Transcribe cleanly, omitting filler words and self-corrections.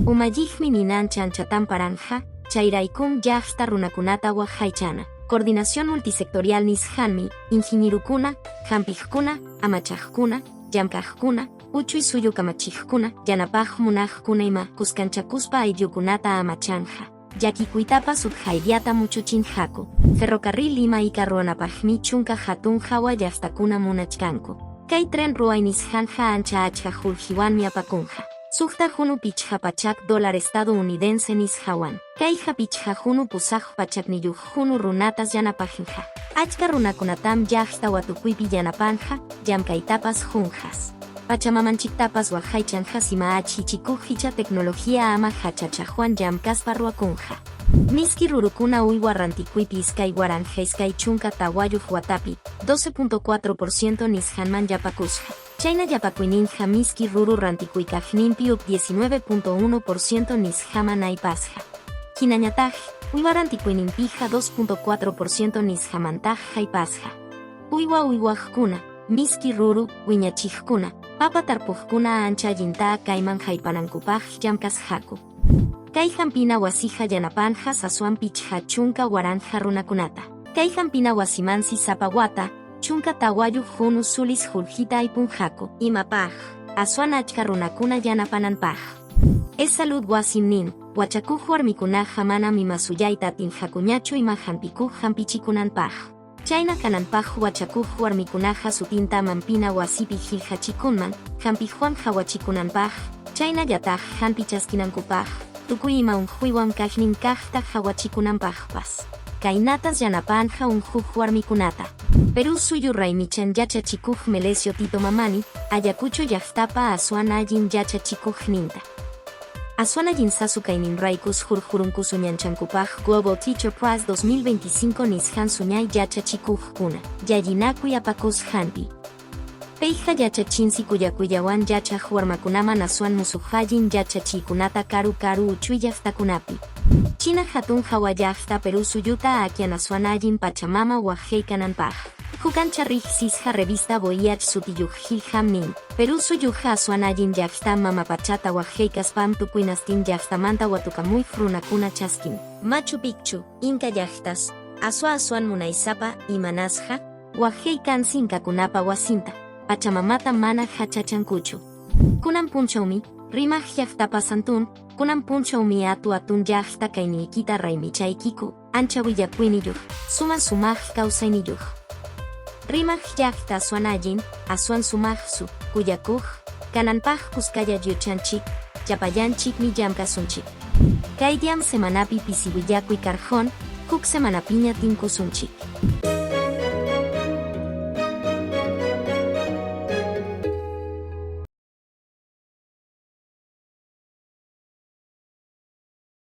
Umalliqmi ninancha anchatam paranja, chayraykum llaqta runakunata waqaychana. Coordinación Multisectorial nisqanmi, inginirukuna, hampiqkuna, amachaqkuna, llamk'aqkuna, uchuy suyu kamachiqkuna, yanapaq munaqkuna ima kuskanchakuspa ayllukunata amachanja. Llakikuytapas utqhayllata muchuchinqaku. Ferrocarril Lima Ica ruwanapaqmi chunka hatun hawa llaqtakuna munachkanku. Kay tren ruway nisqanqa ancha achka qullqiwanmi apakunqa. Suqta hunu pichqa pachak dólar estadounidense nisqawan. Kayqa pichqa hunu pusaq pachakniyuq hunu runatas yanapaqnqa. Achka runakunatam llaqta watukuypi yanapanqa, llamk'aytapas qunqas. Pachamamanchiktapas waqaychanqas ima achhichikuq icha tecnología ama hachachaqwan llamk'aspa ruwakunqa. Miski rurukuna uywa rantikuypi 2024 watapi, 12.4% nisqanman yapakusqa. Chayna yapakuyninqa miski ruru rantikuykaqninpi up 19.1% nisqaman aypasqa. Hinañataq, uywa rantikuyninpiqa 2.4% nisqamantaq haypasqa. Uywa uywaqkuna, miski ruru wiñachiqkuna, papa tarpuqkuna ancha allinta kayman haypanankupaq llamkasqaku. Kay hampina wasiqa yanapanqa aswan 50,000 runakunata. Kay hampina wasimansi sapa wata, 14 hunu sulis qullqita aypunqaku. Imapaq, aswan achka runakuna yanapananpaq. EsSalud wasim nin, wachakuq warmikunaqa manam ima suyayta atinqakuñachu ima hampikuq hampichikunanpaq. Chayna kananpaq wachakuq warmikunaqa sutinta hampina wasipi qillqachikunman, hampiqwan qawachikunanpaq, chaynallataq hampi chaskinankupaq, tukuy ima unquywan kaqnin kaqta qawachikunanpaqpas. Kaynatas yanapanqa unquq warmikunata. Perú suyu raymichan yachachikuq Melesio Tito Mamani, Ayacucho llaqtapa aswan allin yachachikuqninta. Aswan allin sasu kayninraykus hurqurunku suñanchankupaq Global Teacher Prize 2025 nisqan suñay yachachikuqkuna, llalinakuy apakusqanpi. Payqa yachachinsi kuyakuyllawan yachaq warmakunaman aswan musuq allin yachachiykunata karu karu uchuy llaqtakunapi. China hatun hawa llaqta Perú suyuta akyan aswan allin Pachamama waqay kananpaq. Huk ancha riqsisqa revista Voyage sutiyuq qillqam nin, Perú suyuqa aswan allin llaqta mama pachata waqay kaspam tukuynastin llaqtamanta watukamuyq runakuna chaskin. Machu Picchu, Inka llaqtas, aswa aswan munaysapa, imanasqa? Waqay kansi inkakunapa wasinta, Pachamamata mana hachachankuchu. Kunan punchawmi, Rimaq llaqtapa santun, kunan punchawmi atu atun llaqta kayniykita raymichaykiku, ancha willakuyniyuq, suma sumaq kawsayniyuq. Rimaq llaqta aswan allin, aswan sumaqsu, kuyakuq, kananpaq kuskalla yuchanchik, llapallanchikmi llamkasunchik. Kay diam semanapi pisi willakuy karqun, huk semanapiña tinkusunchik.